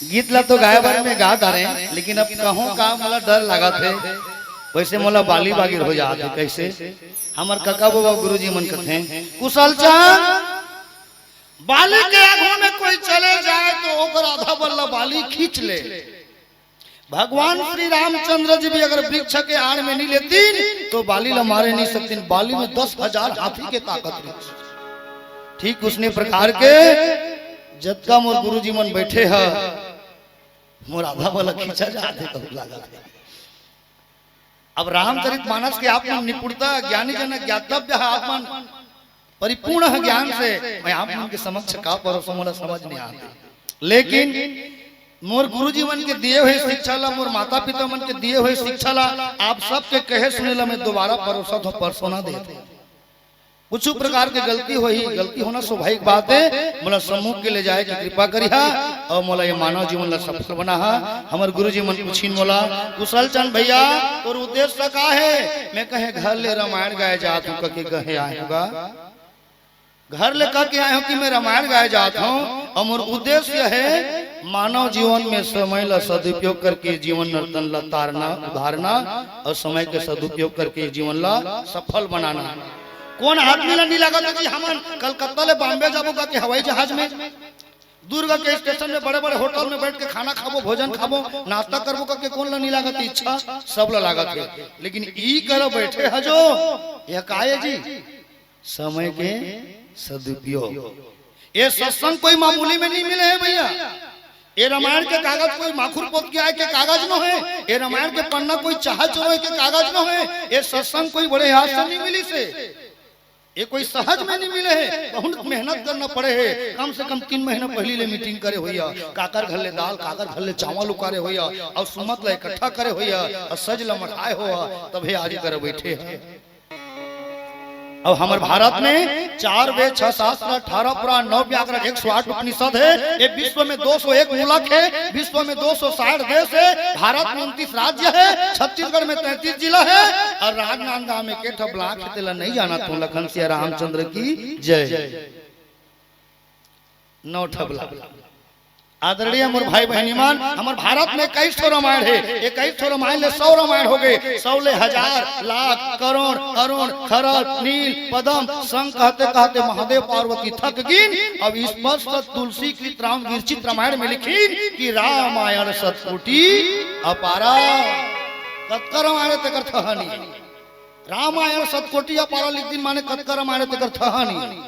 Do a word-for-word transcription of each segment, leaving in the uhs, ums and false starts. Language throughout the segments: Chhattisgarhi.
गीत ला तो गाय बर में गा डारे, लेकिन अब कहूँ का मोला डर लागत हे। वैसे मोला बाली बागिर हो जात हे। कैसे? हमर कका बबा गुरुजी मन कथे, "कुशल चंद, बाली के आगू में कोई चले जाए तो ओकर आधा बल्ला बाली खींच ले।" भगवान श्री रामचंद्र जी भी अगर वृक्ष के आड़ में नहीं लेतीन तो बाली ला मारे नहीं सकतीन। बाली में दस हजार हाथी के ताकत रहिस। ठीक उसने प्रकार के जतका मोर गुरुजी मन बैठे ह, मोर आधा बल्ला खींचा जात हे कहूँ लागत हे। अब रामचरित मानस के आप मन निपुणता, ज्ञानी जन ज्ञातव्य ह, आप मन परिपूर्ण ह ज्ञान से। मैं आप मन के समक्ष का परोसों, मोला समझ नहीं आते, लेकिन मोर गुरुजी मन के दिए हुए शिक्षा ला, मोर माता पिता मन के दिए हुए शिक्षा ला आप सबके कहे सुने ला मैं दोबारा परोसत हूँ, परसोना देत हूँ। कुछ प्रकार के गलती होही, गलती होना स्वाभाविक बात हे। मोला सम्मुख के ले जाए के कृपा करिहा अउ मोला ये मानव जीवन ला सफल बनाहा। हमर गुरुजी मन पूछिन मोला, "कुशल चंद भैया, तोर उद्देश्य का हे?" मैं कहे, "घर ले रामायण गाए जात हूँ," कके कहे आए हूँ गा। घर ले कह के आए हूँ कि मैं रामायण गाए जात हूँ अउ मोर उद्देश्य हे मानव जीवन में समय ला सदुपयोग करके जीवन नर्तन ला तारना, उभारना अउ समय के सदुपयोग करके जीवन ला सफल बनाना। कोन आदमी ला नहीं लागत हे जी हमन कलकत्ता ले बॉम्बे जाबो कह के हवाई जहाज में, दूर कह के स्टेशन में, बड़े-बड़े होटल में बैठ के खाना खाबो, भोजन खाबो, नाश्ता करबो कह के कोन ला नहीं लागत हे इच्छा? सब ला लागत हे। लेकिन ई करा बैठे ह जो, ये का हे जी? समय के सदुपयोग। ये सत्संग कोई मामूली में नहीं मिले हे भैया। ये रामायण के कागज कोई माखुर पोत के आए के कागज नो हे। ये रामायण के पन्ना कोई चाहा चोरोए के कागज नो हे। ये सत्संग कोई बड़े हाथ से नहीं मिलिस हे। ये कोई सहज में नहीं मिले हे, बहुत मेहनत करना पड़े हे। कम से कम तीन महीना पहली ले मीटिंग करे होइहा, काकर घर ले दाल, काकर घर ले चावल उकारे होइहा, अउ सुमत ला इकट्ठा करे होइहा, अउ सज ला मठाए होहा, तभे आज कर बैठे हे। अब हमर भारत में चार वेद, छह शास्त्र, अठारह पुराण, नौ व्याकरण, एक सौ आठ उपनिषद हे। ये विश्व में दो सौ एक मुलक हे, विश्व में दो सौ साठ देश हे, भारत में उनतीस राज्य हे, छत्तीसगढ़ में तैंतीस जिला हे अउ राजनांदगांव में के ठा ब्लॉक हे, तेला नहीं जानत हूँ। लखन सिया रामचंद्र की जय। नौ ठा ब्लॉक। आदरणीय मोर भाई बहिनी मन, हमर भारत में इक्कीस ठो रामायण हे। इक्कीस ठो रामायण ले सौ रामायण हो गे, सौ ले हजार, लाख, करोड़, अरुण, खरल, नील, पदम, संग कहते कहते महादेव पार्वती थक गिन। अब स्पष्ट तुलसी कृत राम विरचित रामायण में लिखिन कि रामायण शतकोटि अपारा। कतका रामायण हे तेकर थहानी। रामायण शतकोटि अपारा लिख दिन माने कतका रामायण हे तेकर थहानी।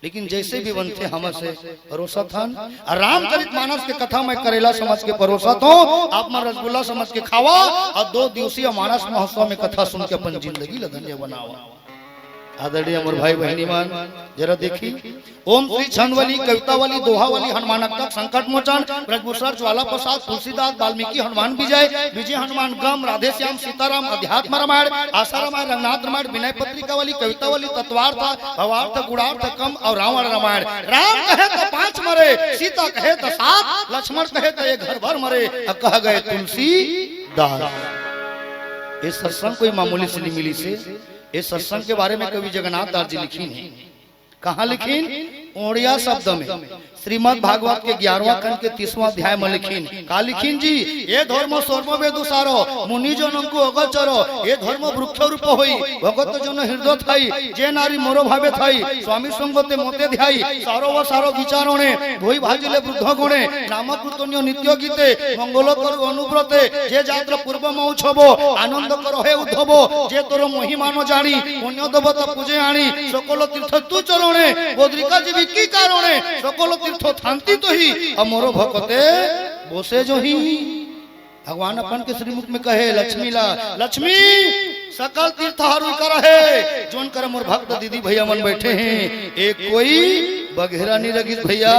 लेकिन जैसे भी बनथे हमर से परोसत हन। अउ रामचरित मानस के कथा मैं करेला समझ के परोसत हूँ, आप मन रसगुल्ला समझ के खावा अउ दो दिवसीय मानस महोत्सव में कथा सुन के अपन जिंदगी ला धन्य बनावा। आदरणीय मोर भाई बहिनी मन, जरा देखी, ओम श्री छंदवली, कवितावली, दोहावली, हनुमानक तक, संकट मोचन, ब्रजभूषण, ज्वाला प्रसाद, तुलसीदास, वाल्मीकि, हनुमान विजय, विजय हनुमान गम, राधे श्याम, सीताराम, अध्यात्म रामायण, आशा रामायण, रंगनाथ रामायण, विनय पत्रिकावली, कवितावली, तत्वार्थ, भावार्थ, गुणार्थ, कम अउ रावण रामायण। राम कहे त पांच मरे, सीता कहे त सात, लक्ष्मण कहे त एक घर भर मरे, अउ कह गए तुलसीदास। ये सत्संग कोई मामूली से नहीं मिलिस हे। ये सत्संग के बारे में कवि जगन्नाथ दास जी लिखिन हे। कहाँ लिखिन? ओड़िया शब्द में। श्रीमद् भागवत के ग्यारहवाँ खंड के तीसवाँ अध्याय में लिखिन। का लिखिन जी? "ये धर्म सर्ववेद सारो, मुनि जनम को अगोचरो। ये धर्म वृक्ष रूप होई, भगत जन हृदय थाई, जे नारी मोर भावे थाई, स्वामी संगते मोते ध्याई, सारो व सारो विचारणे, भोई भाजिले वृद्ध गुणे, नाम कीर्तन्य नित्य गीते, मंगल करु अनुव्रते, जे जात्र पूर्व महोत्सव, आनंद कर हे उद्धव, जे तोर महिमा न जानी, पुण्य देवता पूजे आनी, सकल तीर्थ तू चरणे, बद्रिका जीवी की कारणे, सकल तीर्थ थांती तोही, अमर भकते बसे जोही।" भगवान अपन के श्रीमुख में कहे लक्ष्मी ला, "लक्ष्मी, सकल तीर्थ हर उही करा हे, जोन करा मोर भक्त दीदी भैया मन बैठे हे, एक कोई बघेरा नहीं लगिस भैया।"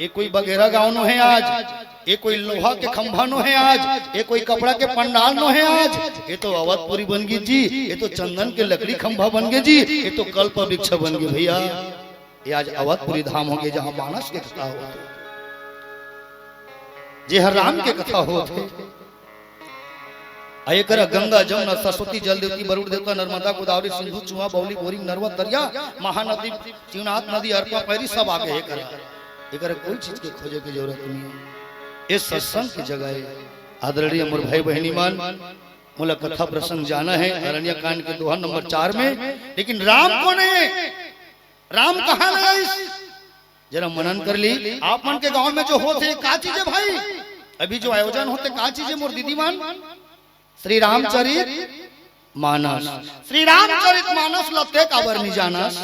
ये कोई बघेरा गांव नो हे आज, ये कोई लोहा के खंभा नो हे आज, ये कोई कपड़ा के पंडाल नो हे आज, ये तो अवधपुरी बन गे जी, ये तो चंदन के लकड़ी खंभा बन गे जी, ये तो कल्प वृक्ष बन गे भैया। ये आज अवधपुरी धाम हो गे, जहां मानस के कथा होत हे, जे हर राम के कथा होत हे। अउ एकरा गंगा, जमुना, सरस्वती, जल देवती, वरुण देवता, नर्मदा, गोदावरी, सिंधु, चुआ, बौली, बोरिंग, नरवा, दरिया, महानदी, शिवनाथ नदी, अरपा, पैरी सब आगे हे करा। एकरा कोई चीज के खोजे के जरूरत नहीं हे। ये सत्संग की जगह है। आदरणीय मोर भाई बहिनी मन, मोला कथा प्रसंग जाना है अरण्य कांड के दोहा नंबर चार में, लेकिन राम कोन है? राम कहाँ ले आइस? जरा मनन कर ली। आप मन के गांव में जो होथे, का चीज है भाई? अभी जो आयोजन होथे, का चीज है मोर दीदी मन? श्री रामचरित मानस। श्री रामचरित मानस ल तैं काबर नि जानस?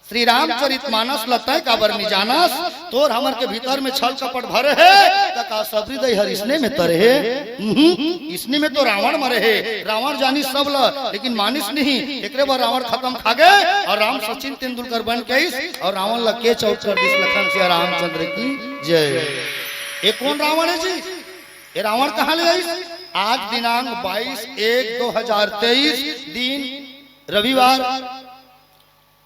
श्री रामचरित मानस ल तैं काबर नि जानस? तोर हमर के भीतर में छल कपट भरे हे, त का सबरी दई हर इसने में तरे हे? उहुं, इसने में तो रावण मरे हे। रावण जानिस सब ल, लेकिन मानिस नहीं। एकरे बर रावण खतम खा गे अउ राम सचिन तेंदुलकर बन के आइस अउ रावण ल catch out कर दिस। लखन सिया रामचंद्र की जय। ये कोन रावण है जी? ये रावण कहाँ ले आइस? आज दिनांक बाईस एक दो हजार तेईस, दिन रविवार,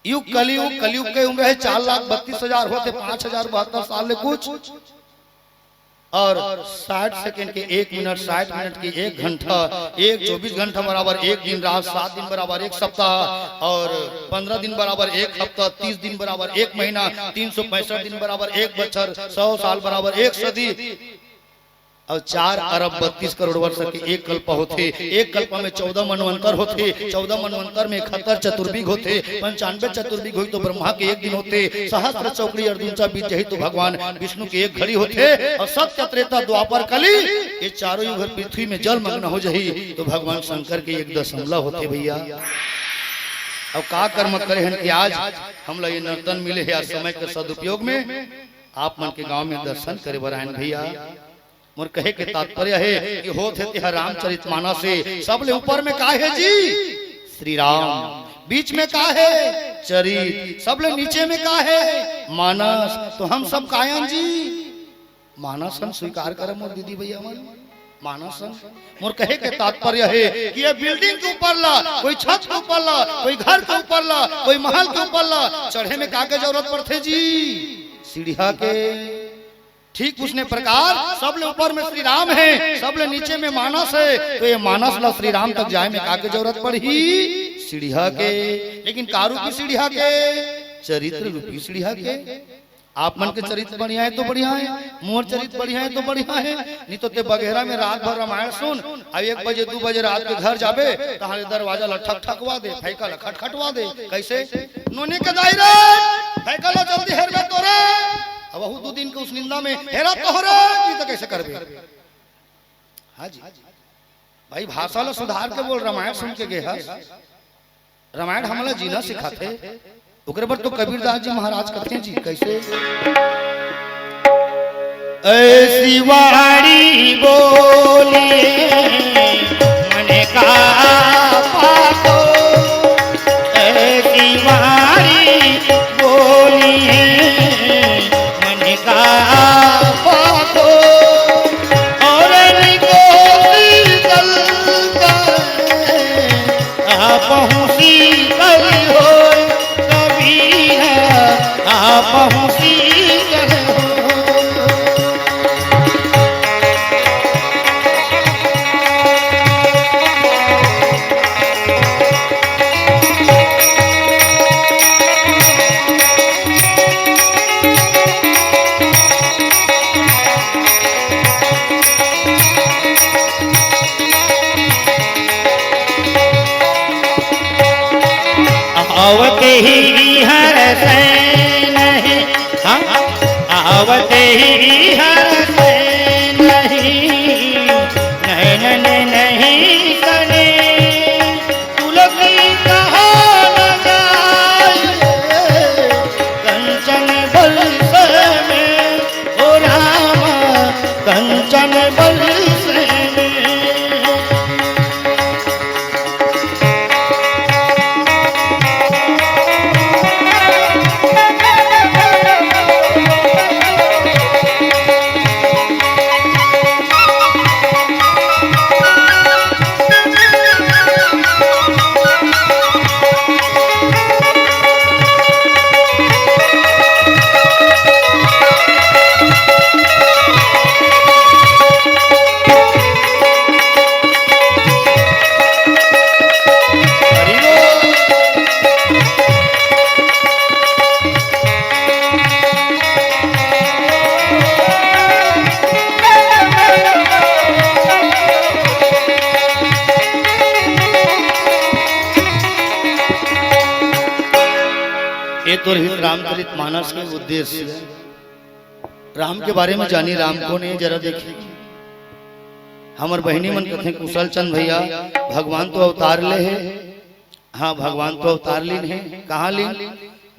युग कलयुग, कलयुग के उम्र है चार लाख बत्तीस हजार होते, पाँच हजार बहत्तर साल ले कुछ, अउ साठ सेकंड के एक मिनट, साठ मिनट के एक घंटा, एक चौबीस घंटा बराबर एक दिन रात, सात दिन बराबर एक सप्ताह, अउ पन्द्रह दिन बराबर एक हफ्ता, तीस दिन बराबर एक महीना, तीन सौ पैंसठ दिन बराबर एक बछर, सौ साल बराबर एक सदी, अउ चार अरब बत्तीस करोड़ वर्ष के एक कल्प होथे। एक कल्प में चौदह मनवंतर होथे, चौदह मनवंतर में इकहत्तर चतुर्युग होथे, पंचानबे चतुर्युग होही तो ब्रह्मा के एक दिन होथे, सहस्त्र चौकड़ी अरजुन चा बीत जाही तो भगवान विष्णु के एक घड़ी होथे, अउ सत्य त्रेता द्वापर कली ये चारों युग हर पृथ्वी में जलमग्न हो जाही तो भगवान शंकर के एक दशमलव होथे भैया। अब का कर्म करे हन कि आज हमला ये नर्तन मिले हे, आज समय के सदुपयोग में आप मन के गांव में दर्शन करे बर आयन भैया। मोर कहे के तात्पर्य हे कि होत हे तेहा रामचरित मानस हे। सबले ऊपर में का हे जी? श्री राम। बीच में का हे? चरित। सबले नीचे में का हे? मानस। तो हम सब कायन जी? मानस हम स्वीकार करब मोर दीदी भैया मन। मानस हम। मोर कहे के तात्पर्य हे कि ये बिल्डिंग के ऊपर ला, कोई छत के ऊपर ला, कोई घर के ऊपर ला, कोई महल के ऊपर ला, चढ़े में का के जरूरत पड़थे जी? सीढ़िया के। ठीक उसने प्रकार सबले ऊपर में श्री राम हे, सबले नीचे में मानस हे, तो ये मानस ला श्री राम तक जाए में का के जरूरत पड़ही? सीढ़िया के। लेकिन का रूपी सीढ़िया के? चरित्र रूपी सीढ़िया के। आप मन के चरित्र बढ़िया हे तो बढ़िया हे, मोर चरित्र बढ़िया हे तो बढ़िया हे। नहीं तो तें बघेरा में रात भर रामायण सुन, अब एक बजे, दू बजे रात के घर जाबे, तहां ले दरवाजा ला ठक ठकवा दे, फैका ला खटखटवा दे। कैसे? नोनी के दाई रे, फैका ला जल्दी हेरबे तो रे। अब वहू दू दिन के उस निंदा में हेरा तो हो रे, जी तो कैसे करबे? हाँ जी। भाई, भाषा ला सुधार के बोल, रामायण सुन के गे हस। रामायण हमला जीना सिखाथे। ओकरे बर तो कबीरदास जी महाराज कथे जी, कैसे? ऐसी वाणी बोलिए मन का पातो, ऐसी वाणी बोलिए मन का पातो, और इनको शीतल कर आप हूँ शीतल हो, कभी है आप हूँ शीतल हो। आवते ही हर से नहीं, हाँ, आवते ही हर से नहीं, नैनन नहीं सने, तुलसी कहा न जाए, कंचन बल में, ओ राम, कंचन बल में। रामचरित मानस के उद्देश्य, राम के बारे में जानी, राम कोन हे, जरा देखी। हमर बहिनी मन कथे, कुशल चंद भैया, भगवान तो अवतार ले हे। हाँ, भगवान तो अवतार लीन हे। कहाँ लीन?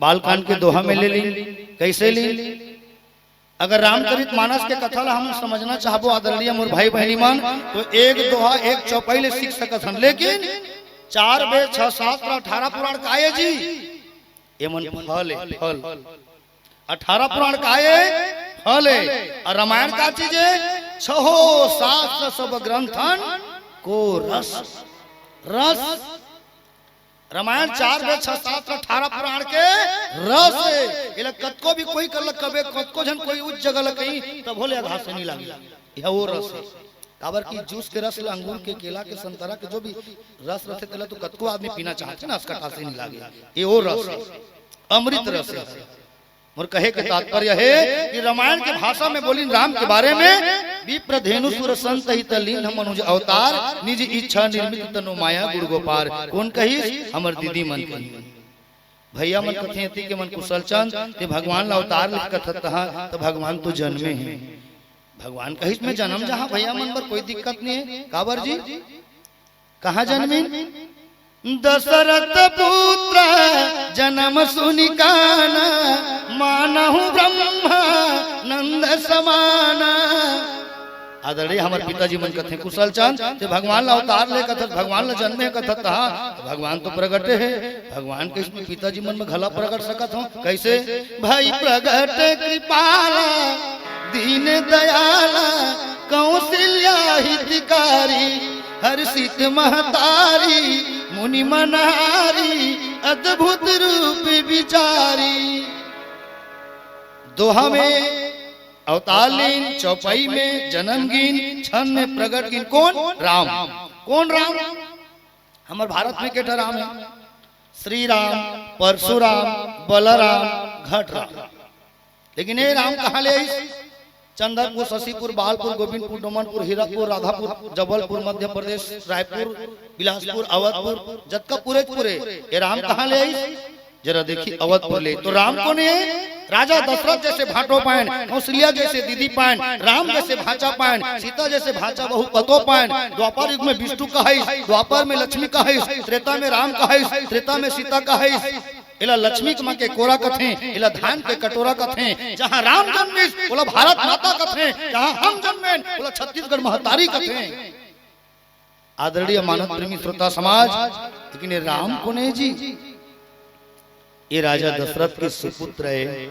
बालकांड के दोहा में ले लीन। कैसे लीन? अगर रामचरित मानस के कथा ला हम समझना चाहबो, आदरणीय मोर भाई बहिनी मन, तो एक दोहा, एक चौपाई ले सीख सकत हन, लेकिन चार वेद, छह शास्त्र, अठारह पुराण का हे जी? ये मन फल हे, फल। अठारह पुराण का हे? फल हे। अउ रामायण का चीज हे? छहो शास्त्र सब ग्रंथन को रस। रस। रामायण चार वेद, छह शास्त्र, अठारह पुराण के रस हे। एला कतको भी कोई कर ल कबे, कतको झन कोई उच्च जगह ल कही, तभो ले आधा से नहीं लागे। यह वो रस हे। काबर कि जूस के रस ल, अंगूर के, केला के, संतरा के, जो भी रस रथे, तेला तो कतको आदमी पीना चाहथे ना, असकटा से नहीं लागे। ये वो रस हे, अमृत रस हे। मोर कहे के तात्पर्य हे कि रामायण के भाषा में बोलिन राम के बारे में, विप्र धेनु सुर संत हित लीन्ह मनुज अवतार, निज इच्छा निर्मित तनु माया गुण गोपार। कोन कहिस? हमर दीदी मन कहिस। भैया मन कथे, एती के मन कुशल चंद, ते भगवान ला अवतार लिख कथत तहा, त भगवान तो जन्मे हे। भगवान कहिस, मैं जनम जहाँ भैया मन बर कोई दिक्कत नहीं हे। काबर जी? कहाँ जन्मिन? दशरथ पुत्र जन्म सुनि काना, मानहु ब्रह्मानंद समाना। आदरणीय हमर पिताजी मन कथे, कुशल चंद, ते भगवान ला अवतार ले कथत, भगवान ला जन्मे कथत, हाँ, भगवान तो प्रगटे हे। भगवान के इसमें पिताजी मन में घला प्रगट सकत हो। कैसे? भई प्रगट कृपाला दीन दयाला, कौशल्या हितकारी, हर्षित महतारी, मुनि मनहारी, अद्भुत रूप विचारी। दोहा में अवतार लीन, चौपाई में जन्म गिन, छंद में प्रगट गिन। कोन? राम। कोन राम? हमर भारत में के ठा राम हे? श्री राम, परशुराम, बलराम, घट राम। लेकिन ये राम कहाँ ले आइस? चंदरपुर, शशिपुर, बालपुर, गोविंदपुर, डोमनपुर, हीरकपुर, राधापुर, जबलपुर, मध्य प्रदेश, रायपुर, बिलासपुर, अवधपुर, जतका पुरे के पुरे, ये राम कहाँ ले आइस? जरा देखी, अवधपुर ले। तो राम कोन हे? राजा दशरथ जैसे भांटो पाएन, कौशल्या जैसे दीदी पाएन, राम जैसे भांचा पाएन, सीता जैसे भांचा बहू पतो पाएन। द्वापर युग में विष्णु कहाइस, द्वापर में लक्ष्मी कहाइस, त्रेता में राम कहाइस, त्रेता में सीता कहाइस। एला लक्ष्मी के माँ के कोरा कथे, एला धान के कटोरा कथे। जहाँ राम जन्मिस, ओला भारत माता कथे, जहाँ हम जन्मेन, ओला छत्तीसगढ़ महतारी कथे। आदरणीय मानव प्रेमी श्रोता समाज, लेकिन ये राम कोन हे जी? ये राजा दशरथ के सुपुत्र हे।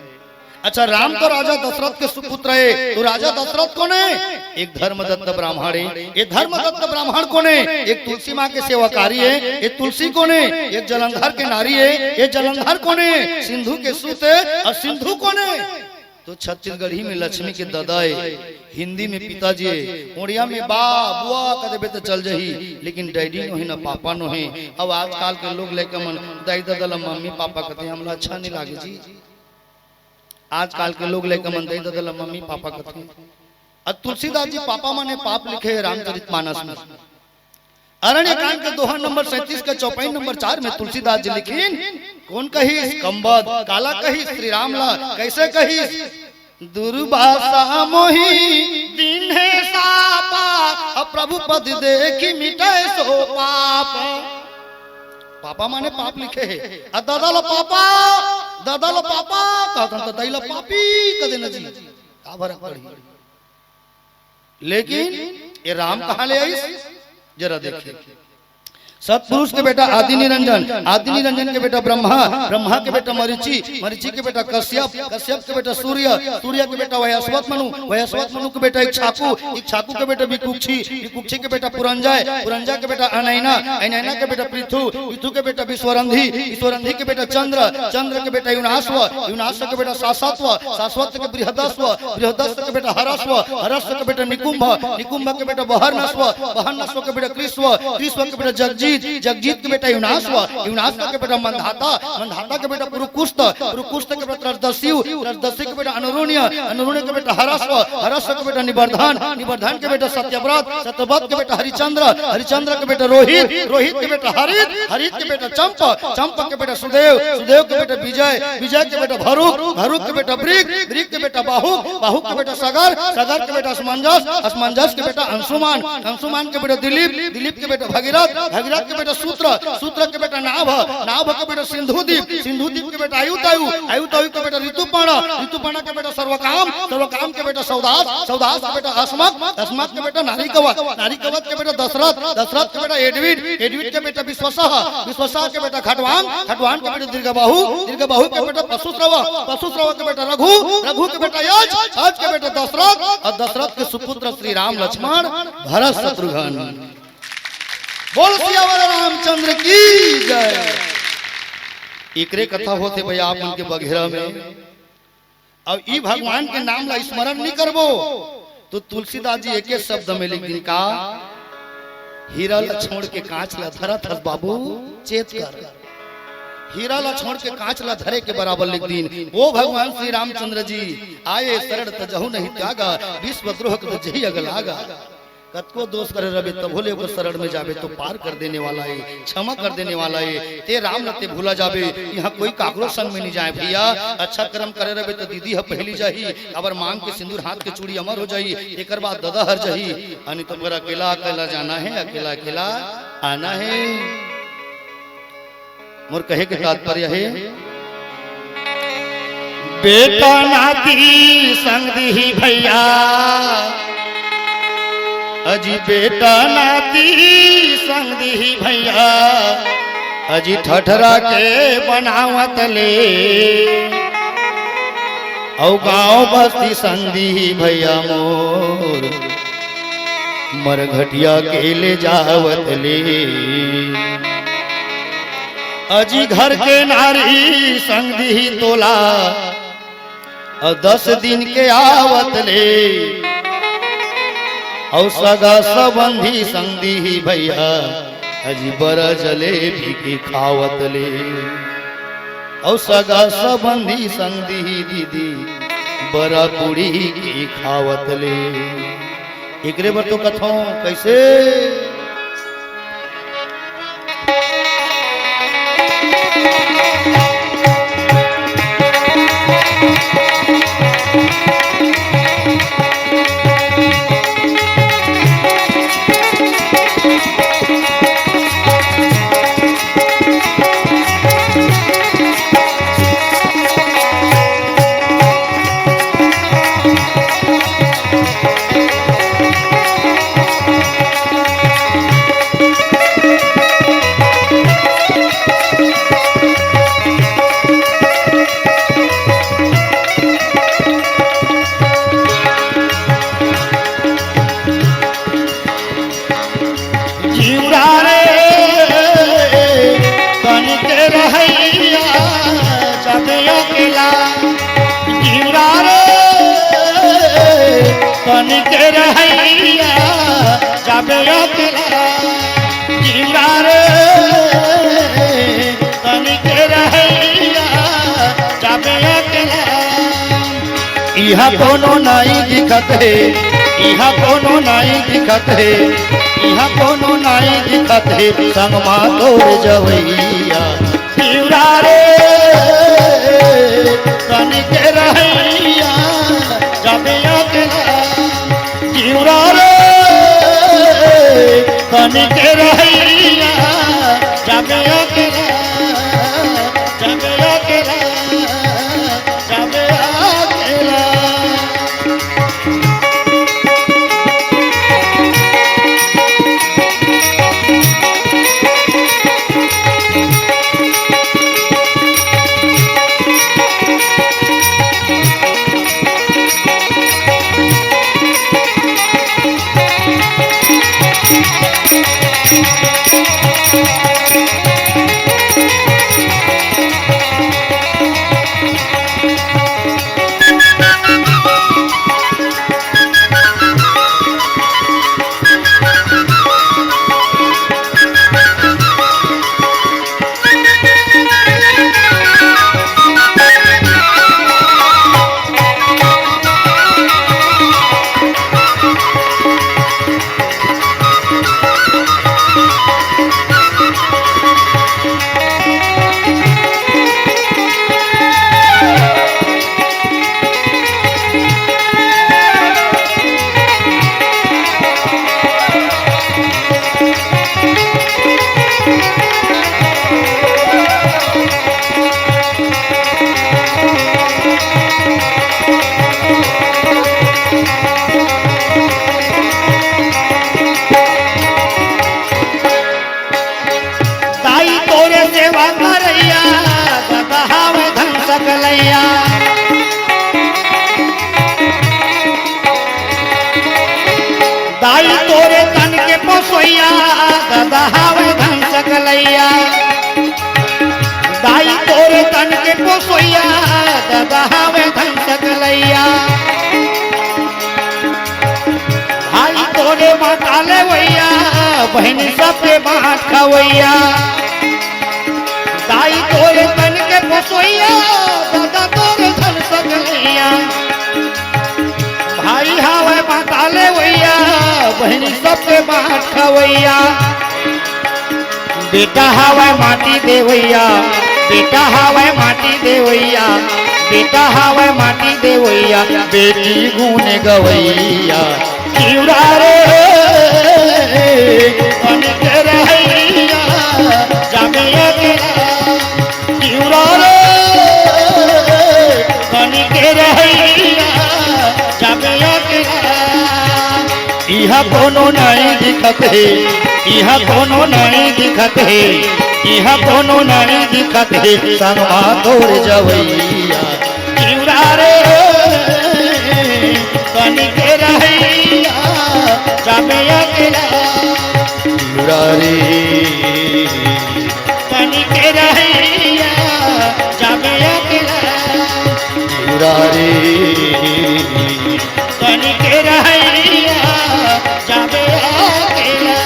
अच्छा, राम तो राजा दशरथ के सुपुत्र हे, तो राजा दशरथ कोन हे? एक धर्मदत्त ब्राह्मण हे। ये धर्मदत्त ब्राह्मण कोन हे? एक तुलसी माँ के सेवाकारी हे। ये तुलसी कोन हे? एक जलंधर के नारी हे। ये जलंधर कोन हे? सिंधु के सुत हे। अउ सिंधु कोन हे? तो छत्तीसगढ़ी में लक्ष्मी के ददा हे, हिंदी में पिताजी हे, उड़िया में बा, बुआ कह देबे त चल जही, लेकिन डैडी नोहे न पापा नोहे। अब आजकल के लोग लइका मन दाई ददा ला मम्मी पापा कथे, हमला अच्छा नहीं लागे जी। आजकल के लोग लइका मन दाई ददा ला मम्मी पापा कथे। अब तुलसीदास जी पापा माने पाप लिखे हे रामचरित मानस में। अरण्य कांड के दोहा नंबर सैंतीस के चौपाई नंबर चार में तुलसीदास जी लिखिन, कोन कहिस? कंबद। काला कहिस? श्री राम ला। कैसे कहिस? दुर्वासा मोहि दीन्हे सापा, अब प्रभु पद देखि मिटै सो पाप। पापा माने पाप लिखे हे। अउ ददा ला पापा, ददा ला पापा कहत हन त दई ला पापी कह देना जी। का फरक पड़ही? लेकिन ये राम कहाँ ले आइस? जरा देखिए, सतपुरुष के बेटा आदि निरंजन, आदि निरंजन के बेटा ब्रह्मा, ब्रह्मा के बेटा मरीचि, मरीचि के बेटा कश्यप, कश्यप के बेटा सूर्य, सूर्य के बेटा वयस्वत मनु, वयस्वत मनु के बेटा इक्षाकु, इक्षाकु के बेटा विकुक्षी, विकुक्षी के बेटा पुरंजय, पुरंजय के बेटा अनैना, अनैना के बेटा पृथु, पृथु के बेटा विश्वरंधी, विश्वरंधी के बेटा चंद्र, चंद्र के बेटा युनाश्व, युनाश्व के बेटा सासत्व, सासत्व के बृहदस्व, बृहदस्व के बेटा हरस्व, हरस्व के बेटा निकुंभ, निकुंभ के बेटा बहरनस्व, बहरनस्व के बेटा कृष्व, कृष्व के बेटा जगजी, जगजीत, जगजीत के बेटा युनाश्व, युनाश्व के बेटा मंधाता, मंधाता के बेटा पुरुकुस्त, पुरुकुस्त के बेटा त्रसदस्यु, त्रसदस्यु के बेटा अनुरुण्य, अनुरुण्य के बेटा हरस्व, हरस्व के बेटा निबर्धन, निबर्धन के बेटा सत्यव्रत, सत्यव्रत के बेटा हरिचंद्र, हरिचंद्र के बेटा रोहित, रोहित के बेटा हरित, हरित के बेटा चंप, चंप के बेटा सुदेव, सुदेव के बेटा विजय, विजय के बेटा भरुक, भरुक के बेटा वृक, वृक के बेटा बाहुक, बाहुक के बेटा सगर, सगर के बेटा असमंजस, असमंजस के बेटा अंशुमान, अंशुमान के बेटा दिलीप, दिलीप के बेटा भगीरथ, भगीरथ के बेटा सूत्र, सूत्र के बेटा नाभ, नाभ के बेटा सिंधुदीप, सिंधुदीप के बेटा आयुतायु, आयुतायु के बेटा ऋतुपर्ण, ऋतुपर्ण के बेटा सर्वकाम, सर्वकाम के बेटा सौदास, सौदास के बेटा अस्मक, अस्मक के बेटा नारीकवच, नारीकवच के बेटा दशरथ, दशरथ के बेटा एडविड, एडविड के बेटा विश्वसह, विश्वसह के बेटा खटवांग, खटवांग के बेटा दीर्घबाहु, दीर्घबाहु के बेटा पशुश्रव, पशुश्रव के बेटा रघु, रघु के बेटा यज, यज के बेटा दशरथ, अउ दशरथ के सुपुत्र श्री राम लक्ष्मण भरत शत्रुघ्न। बोल सियावर रामचंद्र की जय। एकरे कथा होथे भैया आप मन के बघेरा में। अब ई भगवान के नाम ला स्मरण नहीं करबो तो तुलसीदास जी एके शब्द में लिख दिन का, हीरा ला छोड़ के कांच ला धरत हस बाबू, चेत कर। हीरा ला छोड़ के कांच ला धरे के बराबर लिख दिन। ओ भगवान श्री रामचंद्र जी, आए शरण तजहु नहीं त्यागा, विश्व द्रोह के जही अग लागा। कतको दोष करे रबे तभो ले ओकर शरण में जाबे तो पार कर देने वाला है, क्षमा कर देने वाला है। ते राम ल ते भूला जाबे, यहाँ कोई काकरो संग में नहीं जाए भैया। अच्छा कर्म करे रबे तो दीदी ह पहली जाही, अबर मांग के सिंदूर हाथ के चूड़ी अमर हो जाही, एकर बाद ददा हर जाही। अनि तो मोर अकेला अकेला जाना है, अकेला अकेला आना है। मोर कहे के तात्पर्य है, बेटा नाती संग दिही भैया, अजी बेटा नाती संग दिही भैया, अजी ठठरा के बनावत ले, अउ गांव बस्ती संग दिही भैया मोर, मरघटिया के ले जावत ले। अजी घर के नारी संग दिही तोला, अउ दस दिन के आवत ले। अउ सगा संबंधी संग दिही भैया, अजी बरा जलेबी के खावत ले। अउ सगा संबंधी संग दिही दीदी, बरा पूड़ी के खावत ले। एकरे बर तो कथों कैसे। जीवरा रे तनिक रहैया जब अकेला, जीवरा रे तनिक रहैया जब अकेला, जीवरा रे तनिक रहैया जब अकेला। इहाँ कोनो नाई दिखत हे, इहाँ कोनो नाई दिखत हे, इहाँ कोनो नाई दिखत हे, संगमा तोर जवैया। जीवरा रे तनिक रहैया जब अकेला, जीवरा रे तनिक रहैया जब अकेला, जब अकेला, जब अकेला। दाई तोरे सेवा करइया, ददा हावय धन सकलैया। दाई तोरे तन के पोसोइया, ददा हावय धन सकलैया। दाई तोरे तन के पोसोइया, ददा हावय धन सकलैया। भाई तोरे बाँटा लेवइया, बहिनी सबके बाँट खवइया। दाई तोरे तन के पोसोइया, ददा तोरे धन सकलैया। भाई हावय बाँटा लेवइया, बहिनी सबके बाँट खवइया। बेटा हावय माटी देवइया, बेटा हावय माटी देवइया, बेटा हावय माटी देवइया, बेटी गुन गवइया। तिवरा रे, बन के रहइया, जाबे अकेला। तिवरा रे, बन के रहइया, जाबे अकेला। इहाँ कोनो नइ दिखत हे, इहाँ कोनो नइ दिखत हे, इहाँ कोनो नइ दिखत हे, संगमा तोर जवइया। तिवरा रे, बन के रहइया, जाबे अकेला। तिवरा रे, बन के रहइया, जाबे अकेला। तिवरा रे, बन के रहइया, जाबे अकेला।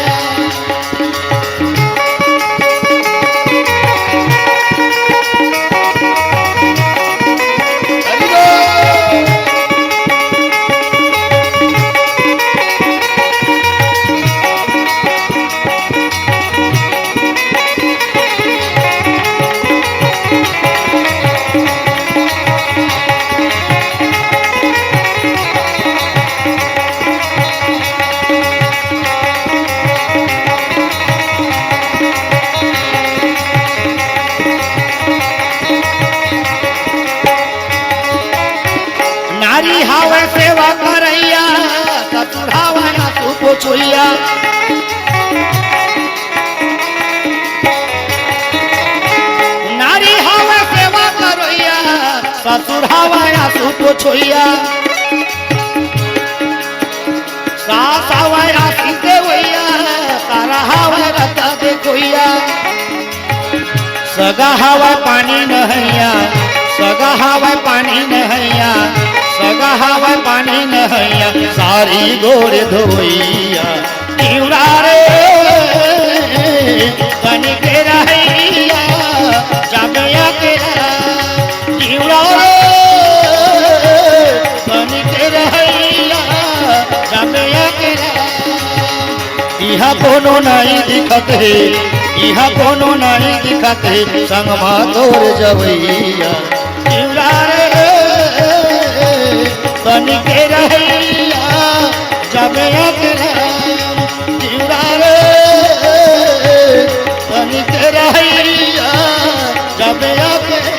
नारी हावय सेवा करइया, ससुर हावय आंसू पोछोइया। नारी हावय सेवा करइया, ससुर हावय आंसू पोछोइया। सास हावय आशीष देवइया, सारा हावय रता देखोइया। सगा हावय पानी नहइया, सगा हावय पानी नहइया, सगा हावय पानी नहइया, सारी गोड़ धोइया। तिवरा रे, बन के रहइया, जाबे अकेला। तिवरा रे, बन के रहइया, जाबे अकेला। इहाँ कोनो नइ दिखत हे, इहाँ कोनो नइ दिखत हे, संगमा तोर जवइया। तिवरा रे, बन के रहइया, जाबे अकेला। तिवरा रे, बन के रहइया, जाबे अकेला।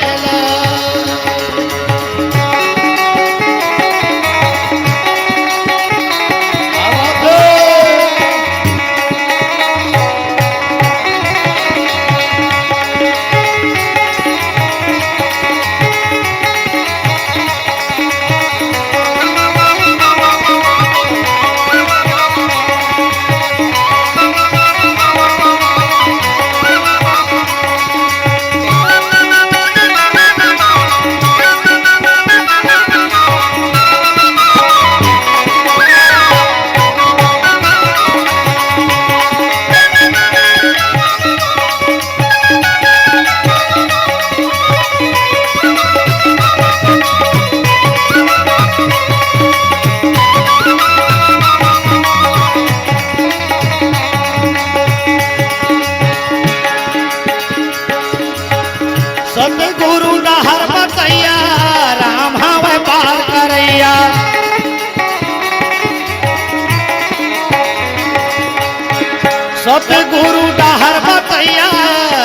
सतगुरु डहर बतैया,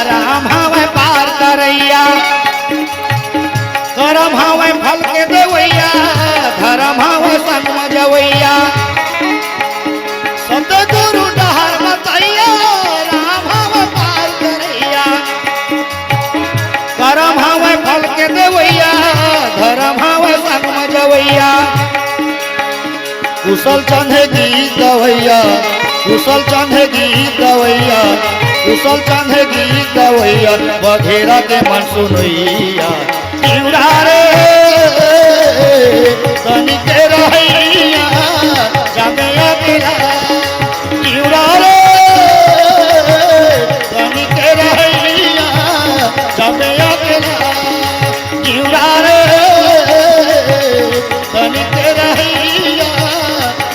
राम हवय पार करैया। करम हवय फल के देवैया, धरम हवय संग म जवैया। सतगुरु डहर बतैया, राम हवय पार करैया। करम हवय फल के देवैया, धरम हवय संग म जवैया। कुशल चंद हे गीत गवैया, कुशल चंद हे गीत गवैया, कुशल चंद हे गीत गवैया, बघेरा के मन सुनैया। जिउरा रे, तनिक रहैया, जाबे अकेला। जिउरा रे, तनिक रहैया, जाबे अकेला। जिउरा रे, तनिक रहैया,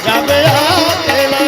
जाबे अकेला।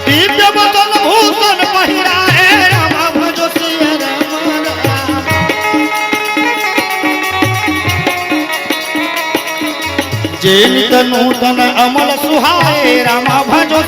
दिव्य वदन भूषण पहिराए राम भजो सिया राम राम। जे नित नूतन अमल सुहाए राम भजो